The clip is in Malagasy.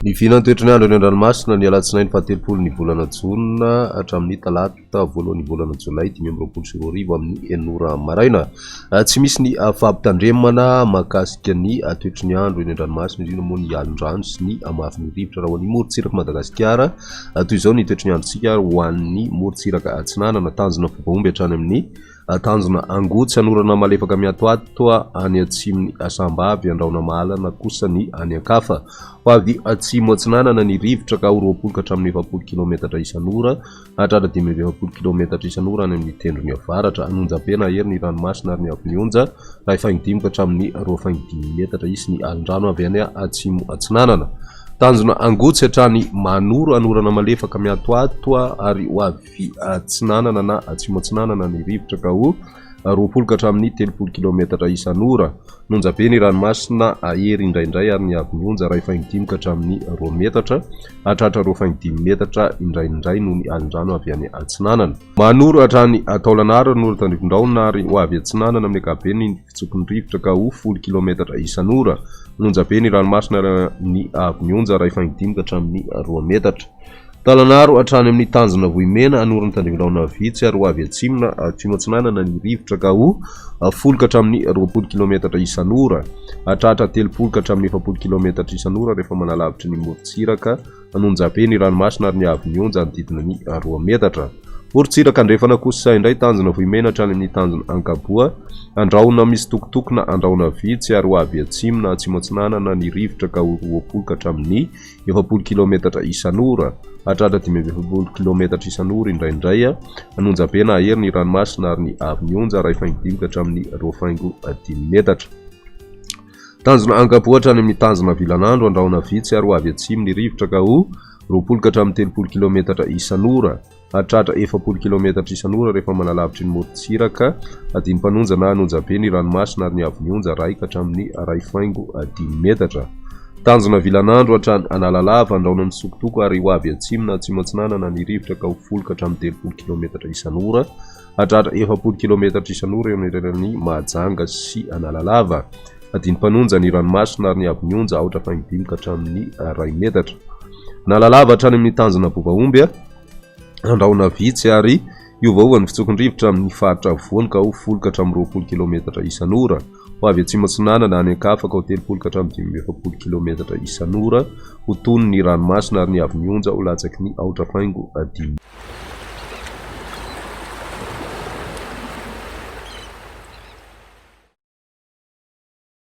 Ny vinan'ny toetry ny andro eny an-dranomasina ny alatsinainy fahatelopolo ny volana jona hatramin'ny talata voalohan'ny volana jolay 2025 amin'ny enina ora maraina. Tsy misy ny fampitandremana mahakasika ny toetry ny andro eny an-dranomasina, indrindra moa ny alon-drano sy ny hamafin'ny rivotra raha ho an'ny morontsirak'i Madagasikara. Toy izao ny toetry ny androntsika ho an'ny morontsiraka atsinanana, tanjona Ampovoaomby hatrany amin'ny Tanjona Angotsy, hanorana malefaka miatoato any atsimon'i Sambavy, andrahona mahalana kosa ny any an-kafa. Ho avy atsimo atsinanana ny rivotra ka ho 20 ka hatramin'ny 40 kilaometatra isan'ora, hahatratra 45 kilaometatra isan'ora any amin'ny tendrony avaratra. An'onjabe na hery ny ranomasina ary ny avy ny onja, iray faingo dimy ka hatramin'ny roa faingo dimy metatra. Hisy ny alin-drano avy any atsimo atsinanana. Tanjona Angotsy hatrany Manoro, hanorana malefaka miatoato ary ho avy. Avy atsinanana na atsimo atsinanana ny rivotra ka ho 20 ka hatramin'ny 30 kilaometatra isan'ora. Nonja be ny ranomasina ahery indraindray ary ny haavon'ny onja iray faingo dimy ka hatramin'ny roa metatra, hahatratra roa faingo dimy metatra indraindray noho ny alin-drano avy any atsinanana. Manoro hatrany Taolagnaro ny ora-tandrifindrahona ary ho avy atsinanana amin'ny ankapobeny ny fitsoky ny rivotra ka ho folo kilaometatra isan'ora. Nonja be ny ranomasina ary ny haavon'ny onja iray faingo dimy ka hatramin'ny roa metatra. Talanaro hatrany amin'ny tanjona Vohimena, Anorona Tandrivindrahona vitsy ary ho avy atsimo na atsimo atsinanana ny rivotra ka ho folo ka hatramin'ny 20 kilaometatra isan'ora, hatratra 30 ka hatramin'ny 40 kilaometatra isan'ora rehefa manalavitry ny morontsiraka Anonjabe ny ranomasina ary ny haavon'ny onja hanodidina ny roa metatra. Morontsiraka andrefana kosa indray tanjona Vohimena hatrany amin'ny tanjona Ankaboa, Andrahona misy tokotoko na Andrahona vitsy ary ho avy atsimo na atsimo atsinanana ny rivotra ka ho 20 ka hatramin'ny 40 kilaometatra isan'ora, hatratra 45 kilaometatra isan'ora indraindray, an'onjabe na hahery ny ranomasina ary ny haavon'ny onja iray faingo dimy ka hatramin'ny roa faingo dimy metatra. Tanjona Ankapoa hatrany amin'ny tanjona Vilanandro, andrahona vitsy ary ho avy atsimo ny rivotra ka ho 20 ka hatramin'ny 30 kilaometatra isan'ora. Hahatratra 40 kilaometatra isan'ora rehefa manalavitry ny morontsiraka Adinimpanonja na Anonjabe ny ranomasina ary ny haavon'ny onja iray ka hatramin'ny iray faingo dimy metatra. Tanjona Vilanandro hatrany Analalava, Andraona Misokotoko ary ho avy atsimo na atsimo atsinanana ny rivotra ka ho folo ka hatramin'ny 30 kilaometatra isan'ora. Hahatratra 40 kilaometatra isan'ora eo anelanelan'i Mahajanga sy Analalava. Adinimpanonja ny ranomasina ary ny haavon'ny onja aotra faingo dimy ka hatramin'ny iray metatra. Analalava hatrany amin'ny tanjona Bobaomby. Andrahona vitsy ary hiovaova ny fitsokin-drivotra amin'ny faritra afovoany ka ho folo ka hatramin'ny 20 kilaometatra isan'ora. Ho avy atsimo atsinanana any an-kafa ka ho 30 ka hatramin'ny 45 kilaometatra isan'ora. Ho tony ny ranomasina ary ny haavon'ny onja ho latsaky ny aotra faingo dimy.